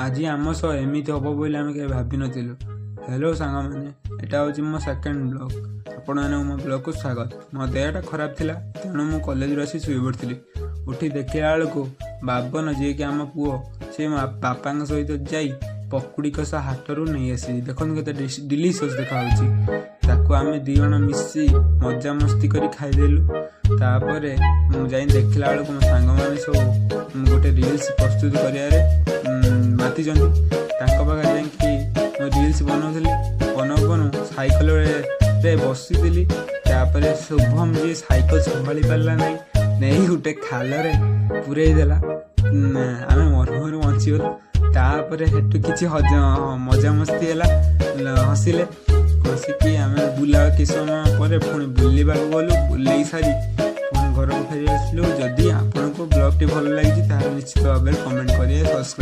ଆଜି ଆମ ସହ ଏମିତି ହେବ ବୋଲି ଆମେ କେବେ ଭାବିନଥିଲୁ। ହ୍ୟାଲୋ ସାଙ୍ଗମାନେ, ଏଇଟା ହେଉଛି ମୋ ସେକେଣ୍ଡ ବ୍ଲଗ୍। ଆପଣମାନଙ୍କୁ ମୋ ବ୍ଲଗ୍କୁ ସ୍ୱାଗତ। ମୋ ଦେହଟା ଖରାପ ଥିଲା, ତେଣୁ ମୁଁ କଲେଜରୁ ଆସି ଶୋଇପଡ଼ିଥିଲି। ଉଠି ଦେଖିଲା ବେଳକୁ ବାବନ, ଯିଏକି ଆମ ପୁଅ, ସେ ମୋ ବାପାଙ୍କ ସହିତ ଯାଇ ପକୁଡ଼ି କଷା ହାଟରୁ ନେଇ ଆସିଛି। ଦେଖନ୍ତୁ କେତେ ଡିଲିସିୟସ୍ ଦେଖାହେଉଛି। ତାକୁ ଆମେ 2 ଜଣ ମିଶି ମଜାମସ୍ତି କରି ଖାଇଦେଲୁ। ତାପରେ ମୁଁ ଯାଇ ଦେଖିଲା ବେଳକୁ ମୋ ସାଙ୍ଗମାନେ ସବୁ ଗୋଟେ ରିଲ୍ସ ପ୍ରସ୍ତୁତ କରିବାରେ ମାତିଛନ୍ତି। ତାଙ୍କ ପାଖରେ ଯାଇକି ମୁଁ ରିଲ୍ସ ବନାଉଥିଲି। ବନଉ ବନଉ ସାଇକେଲରେ ବସିଥିଲି। ତାପରେ ଶୁଭମ, ଯିଏ ସାଇକେଲ ସମ୍ଭାଳି ପାରିଲା ନାହିଁ, ନେଇ ଗୋଟେ ଖାଲରେ ପୁରେଇ ଦେଲା। ଆମେ ମରୁ ମରୁ ବଞ୍ଚିଗଲୁ। ତାପରେ ସେଠୁ କିଛି ମଜାମସ୍ତି ହେଲା, ହସିଲେ। ହସିକି ଆମେ ବୁଲା କିଛି ସମୟ ପରେ ପୁଣି ବୁଲିବାକୁ ଗଲୁ। ବୁଲେଇ ସାରି ପୁଣି ଘରକୁ ଫେରି ଆସିଲୁ। ଯଦି ଆପଣଙ୍କୁ ବ୍ଲଗ୍ଟି ଭଲ ଲାଗିଛି, ତାହେଲେ ନିଶ୍ଚିତ ଭାବରେ କମେଣ୍ଟ କରିବେ, ସବସ୍କ୍ରାଇବ୍